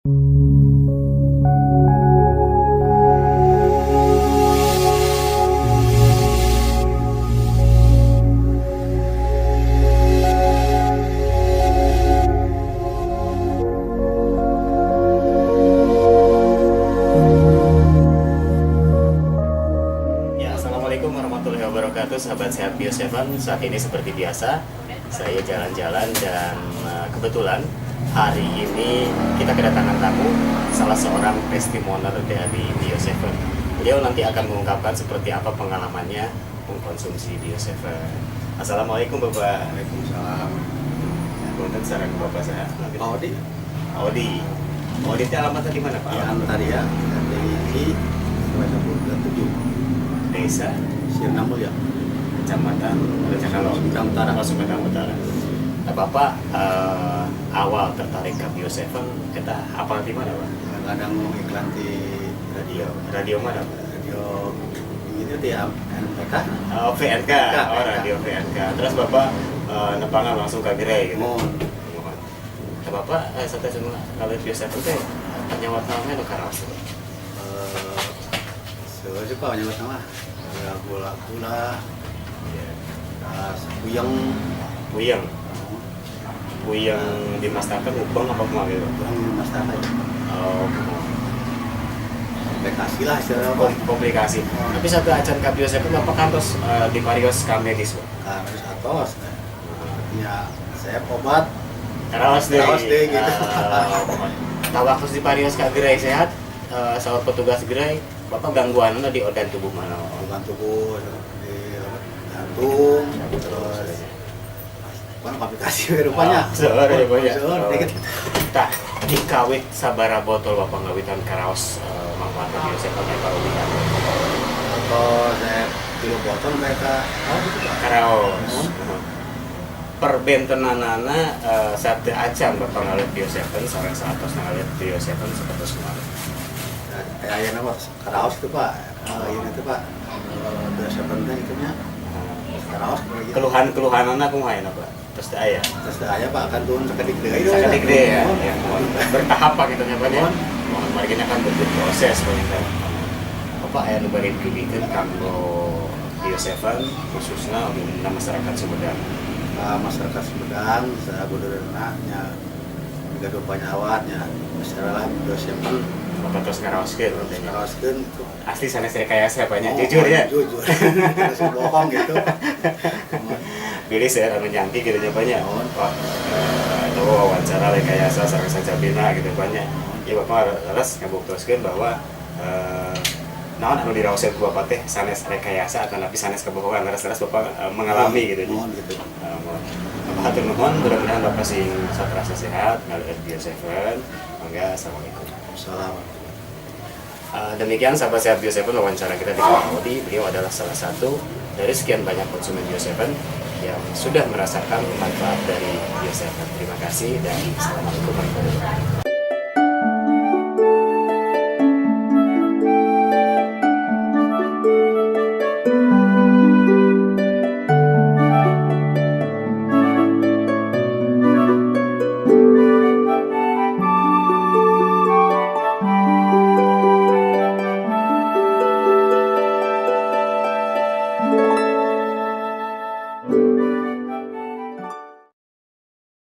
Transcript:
Ya, assalamualaikum warahmatullahi wabarakatuh, sahabat sehat Bio Seven. Saat ini seperti biasa, saya jalan-jalan dan kebetulan hari ini kita kedatangan tamu, salah seorang testimonial dari Bio Seven. Beliau nanti akan mengungkapkan seperti apa pengalamannya mengkonsumsi Bio Seven. Assalamualaikum, Bapak. Waalaikumsalam. Punten, sareng Bapak saya? Pak Odi. Odi. Odi itu alamatnya di mana, Pak? Ya, tadi ya, dari 27. Desa? Sirna Mulya. Kecamatan Rancakalong. Sumedang Utara. Oh, Sumedang Utara. Nah, Bapak awal tertarik ke Bio Seven, kita apa di mana, Pak? Kadang iklan di radio. Radio mana, Pak? Radio ini di NPK. Oh, VNK. Oh, radio VNK. Terus Bapak nepangan langsung ke gerai gitu. Mohon. Mohon. Nah, Bapak satu semua kalau Bio Seven teh penyawat namanya nu karaos, Pak? Sih, Pak, nyebut nama. Ya, gula-gula, terus puyeng. Puyeng. Puyeng di masyarakat ngubeng apa kumaha gitu? Kurang di masyarakat. Oh, Komplikasi lah istilahnya, Pak. Komplikasi. Oh. Tapi sateuacan ka Bio Seven Bapak kantos diparios ka medis, Pak? Harus atos. Ya, saya obat. Karaos deui. Karaos deui, gitu. Tah, waktu diparios ka gerai sehat, saur petugas gerai, Bapak gangguanna di organ tubuh mana? Organ tubuh di jantung, terus kan komplikasi rupanya. Oh, seueur rupanya. Seueur, dikit. Tah, dikawit sabara botol Bapak ngawitan karaos manfaatna Bio Seven eta kawitan? Atau saya 3 botol mereka, oh gitu, Pak. Karaos. Perbentenanana sateuacan Bapak ngaleut Bio Seven sareng saatos ngaleut Bio Seven sapertos kumaha? Kayak aya nama karaos itu, Pak. Ini tuh, Pak, biasa penting itu nya karaos gitu. Keluhan-keluhanana kumaha ya, Pak? Terus teu aya. Terus aya, Pak, akan turun sakedik deui. Sakedik deui ya, ya. Mohon. Bertahap, Pak, gitu nya, Pak, ya. Mohon. Mohon, margina kan butuh proses banyak kan. Bapak aya nu bade didugikeun kanggo Bio Seven khususnya untuk masyarakat Sumedang? Ka masyarakat Sumedang sabudeureunna nya, gaduh panyawat nya, masyarakat Bio Seven. Bapak terus ngaraoskeun berarti nya. Ngaraoskeun. Asli sanes rekayasa banyak, Oh, jujur ya. Jujur, terus bohong gitu. Bilih saya anu nyangki gitu nya banyak. Mohon. Wah, itu wawancara rekayasa sareng sajabina gitu banyak. Ya, Bapak leres ngabuktoskeun bahwa naon anu diraoskeun ku Bapak teh sanes rekayasa atau napi sanes kebohongan, leres-leres Bapak mengalami gitu nya. Mohon gitu. Mohon. Bapak hatur nuhun, mudah-mudahan Bapak sing saterasna sehat ngaleut Bio Seven. Mangga, assalamualaikum. Salam. Demikian sahabat sehat Bio Seven, wawancara kita dengan Pak Odi. Beliau adalah salah satu dari sekian banyak konsumen Bio Seven yang sudah merasakan manfaat dari Bio Seven. Terima kasih dan assalamualaikum warahmatullahi wabarakatuh.